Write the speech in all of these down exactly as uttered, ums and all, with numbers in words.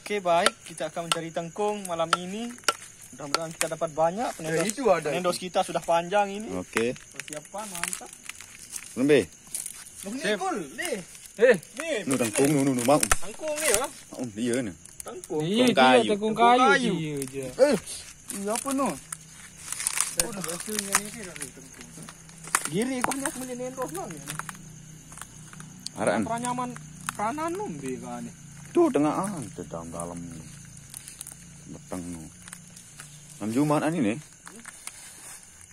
Oke, baik, kita akan mencari tengkung malam ini. Mudah-mudahan kita dapat banyak. Penendos, itu ada. Penendos kita sudah panjang ini. Oke. Persiapan mantap. Lembe. Loh, ni Kul, ni. Eh, Ni, Nu tengkung nu nu nu mau. Tengkung ni, ha? Mau dia ni. Tengkung. iya Tengkung kayu. Dia tengkung kayu Kayu. Iya je. Eh, ini apa no? Giri kau ni aku boleh nendos lah ni. Araan. Peranyaman, peranan nombe kau ni. Tu tengah ah, tu dalam dalam ni. Beteng nu. Nam Jumat ani ni.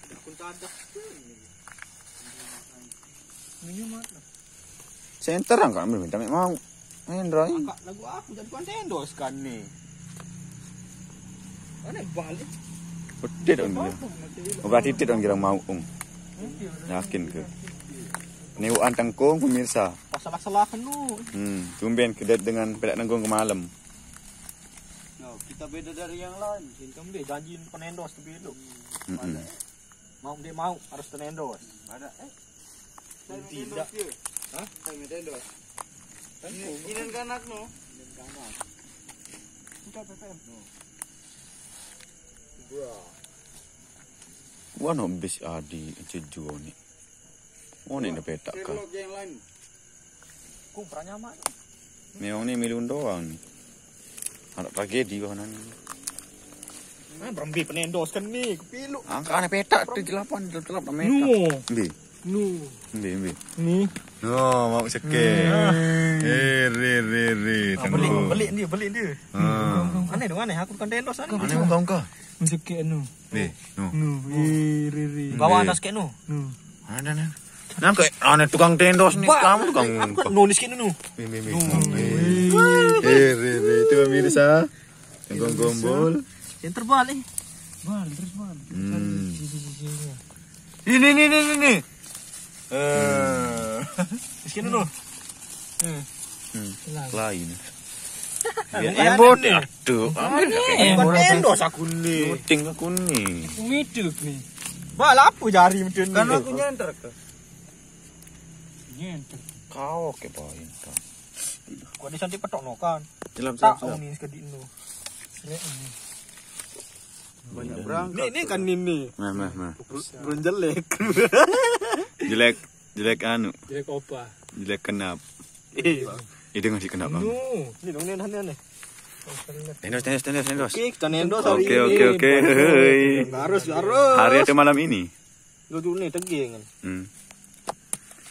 Aku tak ada. Minuman. Center angkat minta mek mau. Hendra ni. Kak lagu aku jadi konten dos kan ni. Mana balik? Betit on dia. Berarti tit on girang mau ung. Yakin ke? Ni wan tengkung pemirsa. Pas salah-salah kan tu. Hmm, tumben kedet dengan pelak tengkung ke malam. No, kita beda dari yang lain. Sini kan dia janji penendos tu belum. Hmm. Mau dia mau harus tenendos. Ada eh. Tidak. Hah? Saya minta dos. Ini ini kan anak no. Kita P P M no. Wan bis adi cejo ni. Oh ni dah petak ka. Sherlock yang lain. Ku peranyaman. Memang ni milun doang ni. Ada tragedi kau nan. Mana berembi penendos kan ni, kepilu. Angka anak petak tu delapan, gelap-gelap nak metak. Nu. Ambil, Nu. ambil, ambil. Ni. Oh, mau sekek. Eh, re, re, re. Ah, beli, beli dia, beli dia. Ah. Aneh dong, aneh. Aku bukan tendos aneh. Mana kau kau? Mesti ke nu. Ni, no. Nu. Eh, re, re. Bawa Ni. Atas kek nu. Nu. Ada nih. Nah, kayak anak tukang tendos nih. Kamu tukang Aku nulis kek nu. Mimi. Eh, re, re. Itu pemirsa. Tengkung gombol. Yang terbalik. Bal, terus bal. Hmm. Sisi-sisinya. Ini, ini, ini, ini. Eh. Miskin dulu. Hmm. Lain. Bukan Ya, yang bodoh. Aduh, ambil. Bukan tendos aku ni. Penting aku nih. Umiduk nih. Bal apa jari macam ni? Kan aku nyenter ke. Nyentuh. Kau ke poin kau. Kau di sana petok no kan. Jelam, Tak jelam, ini sekali nu. Rek ini. Banyak berangkat. Ni ni kan ni ni. Nah, nah, nah. Belum jelek. Jelek, jelek anu. Jelek opa. Jelek kenap. Eh, Eh, dengar si kenap bang. Nu. Ni dong ni dah ni ni. Tendos, tendos, tendos, tendos. Oke, kita nendos Oke, hari oke, ini. Oke. Hei. Harus harus. Hari atau malam ini? Lu tu ni teging kan. Hmm.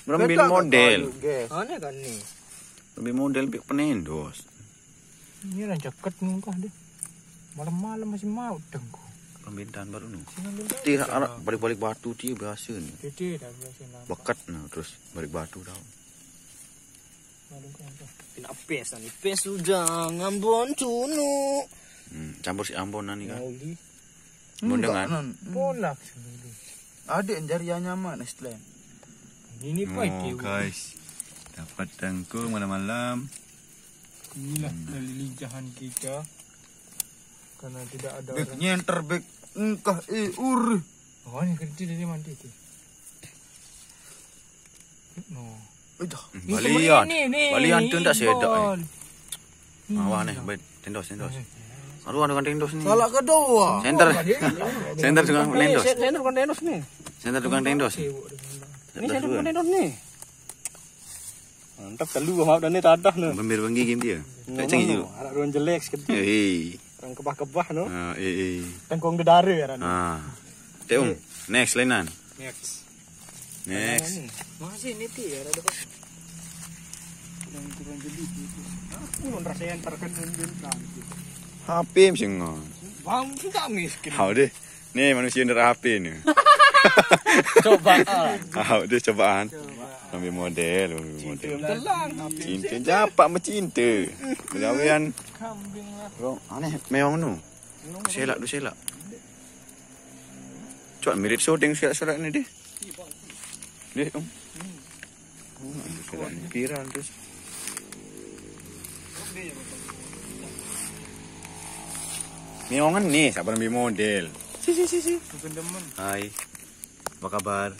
Berembil model. Guys. Aneh kan ni. Lebih model bik penendos. Ini orang ceket nungkah deh. Malam-malam masih mau tengku. Pembintaan baru nu. Tidak arah balik-balik batu dia biasa ni. Dia dah biasa nampak. Bekat nah terus balik batu tau. Malam kan tu. Kena pes ni. Pes sudah ngambon tunu. Hmm, campur si Ambon ni kan. Lagi. Ambon dengan. Polak sendiri. Ada yang jari yang nyaman Islam. Ini pai Oh, dia. Guys. Dapat tengkung malam-malam. Inilah kelijahan kita. Karena tidak ada Bek orang. Nyenter bek engkah eh ur. Oh, ni kerja dari mandi tu. No. Eh dah. Balian. Ni, ni, Balian tu tak sedak. Bal. Awak ni, baik tendos, tendos. Aduh, ada dengan tendos ni. Salah kedua. Center. Center dengan tendos. Saya saya bukan tendos ni. Center dengan tendos. Ni saya bukan tendos ni. Mantap telu mau dan ni tadah ni. Bembir benggigim dia. Ngomong Cengit tu, dulu. Arak ruang jelek sekejap. Hei. Orang kebah-kebah no. Ah, eh, eh. Tengkong dedara kan. Ah. Teung. Next lainan. Next. Next. Masih ni ti ada. Yang kurang jeli tu. Aku pun rasanya terkena bintang. H P mesti ngau. Bang kita miskin. Hau deh. Ni manusia ndak H P ni. Coba. Ah. Hau deh cobaan. Ambil model, ambil model. Telang. Cinta japak mencinta. Bergawean. Kambing lah. Bro, aneh memang nu. Selak tu selak. Cuak mirip syuting selak-selak ni deh. Deh, om. Oh, selak ni viral terus. Ni orang ni sabar ambil model. Si si si si. Bukan demen. Hai. Apa kabar?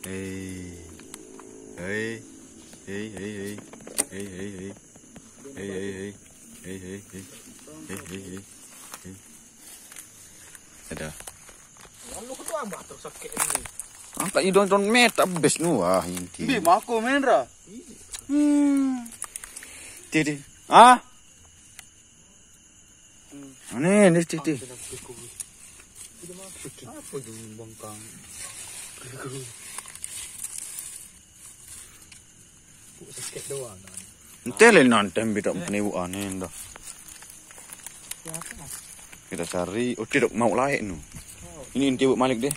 Hei. Hei. Hei hei hei. Hei hei hei. Hei hei hei. Hei, hei, hei. Hei, hei, hei. Hei. Ada. Lalu ketua amat terus sakit ini. Angkat idong ton met abis nu wah inti. Bi mako main ra. Hmm. Ti, ti. Ah. Ni, ni, ti, ti. Apa tu bangkang? Kok sakit doang kan? Ente le nantem bidok peniwuk aneh dah. Kita cari, oh, tidak mau lain nu. Ini inti buat malik deh.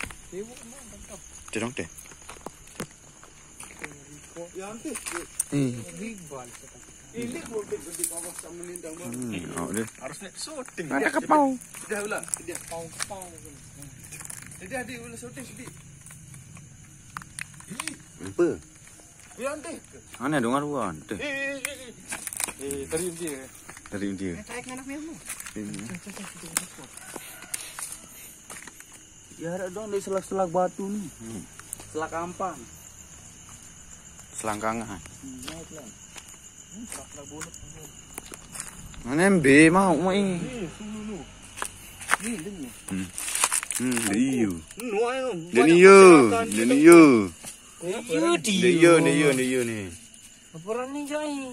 Tidak dong deh. Ya, nanti. Hmm. Ini gua gede-gede awas sama nendang banget. Hmm, oh, deh. Harus naik syuting. Ada kepau. Sudah ulang. Sudah. Pau, pau. Sudah, di ulang syuting sedih. Apa? Ya, nanti. Aneh dengar gua, nanti. Eh, eh, eh, eh. Eh, dari dia. Dari dia. Naik anak memang. Ini. Ya, ada dong di selak-selak batu nih. Hmm. Selak ampang. Selangkangan. Hmm, naik lah. Hmm, selak-selak bulut. Mana embe mau, mau ini? Eh, sungguh lu. Ini, ini. Hmm. Hmm, iyo. Nu ayo. Dan iyo, dan iyo. Iyo, di. Dan iyo, dan iyo, dan iyo nih. Laporan nih, Jai.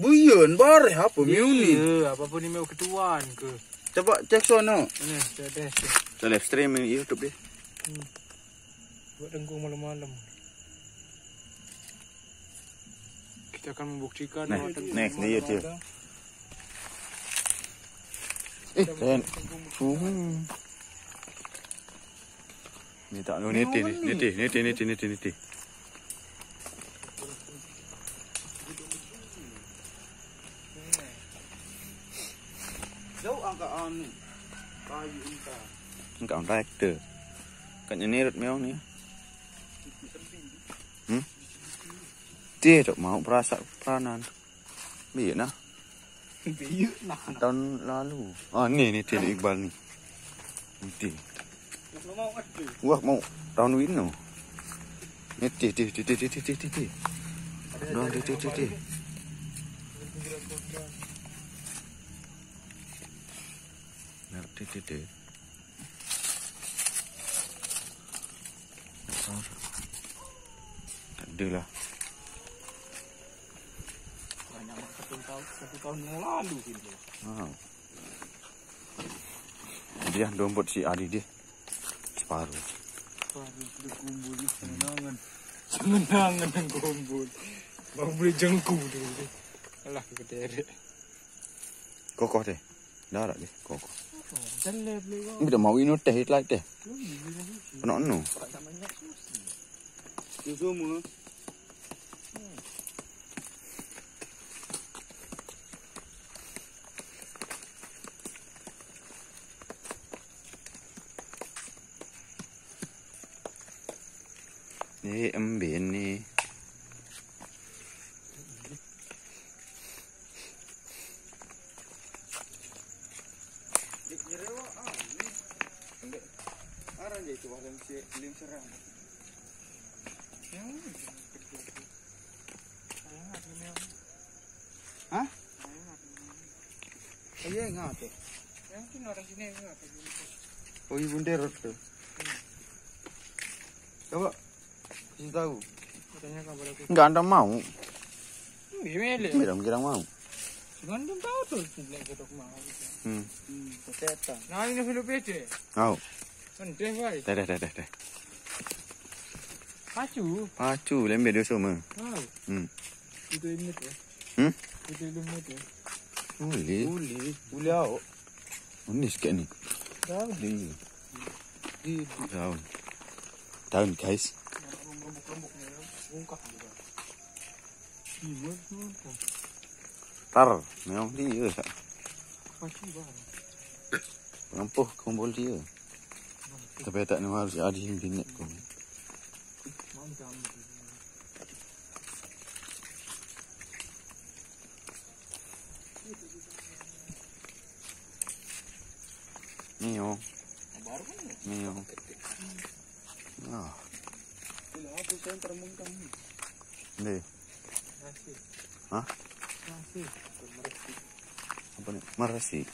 Buyon, bareh apa miu ni? Iya, apapun ini mau ketuan ke. Coba cek sono. Ini, sudah deh. Kita live stream di YouTube deh. Hmm. Buat dengkung malam-malam. Kita akan membuktikan. Nah, bahwa tengkung next dia, malam Cil. Ada. Eh, Ren. Suhu. Ni tak, ni, ni, ni, ni, ni, ni, ni, ni. Jauh angkat anu. Kayu entah. Angkat on traktor. Kan nyerut meong ni. Hmm? Dia tak mau perasak peranan. Biar nah. Biar nah. Tahun lalu. Ah, ni, ni, Til Iqbal ni. Ni, Til. Wah, mau tahun wino. Ni, Til, Til, Til. Dah, Til, Til, Til, Til. Nah, Til, Til, Til. Tak ada lah. Banyak mak satu tahun, satu tahun yang lalu gitu. Ah. Dia dompet si Adi dia. Separuh. Separuh sudah kumpul ni, senangan. Senangan yang kumpul. Baru boleh jengku tu. Alah, keterek. Kokoh deh. Darat deh, kokoh. Jangan boleh kau. Bila mau ino teh, it like teh. Kena no. Susu mu. Ni emben ni. Dik nyerewa, ah, ni. Ndek. Arang je itu paling si lim serang. Yang ni. Hah? Iya, ngapa? Yang tu orang sini ngapa? Oh, ibu nderot tu. Coba kasih tahu. Katanya kabar aku. Enggak ada mau. Hmm, gimana? Tidak kira mau. Cuman belum tahu tu, tidak kita mau. Hmm. Hmm, kecetan. Nah, ini dulu pede. Mau. Kan deh, wai. Dah, dah, dah, dah, dah. Pacu. Pacu, lembe dia semua. Wow. Hmm. Itu ini tu. Hmm? Itu ini tu. Boleh. Boleh. Boleh awak. Manis kat ni. Tahu. Dia. Dia. Daun. Daun, guys. Rembuk-rembuk ni, bungkak juga. Iya, betul. Tar, memang dia tak. Pacu bang. Ngampuh kumpul dia. Tapi tak nama harus ada yang binek kau. Mantap. Nio. Baru kan? Nio. Ah. Ini apa saya termengkang ni? Ni. Nasi. Hah? Nasi. مرة سي.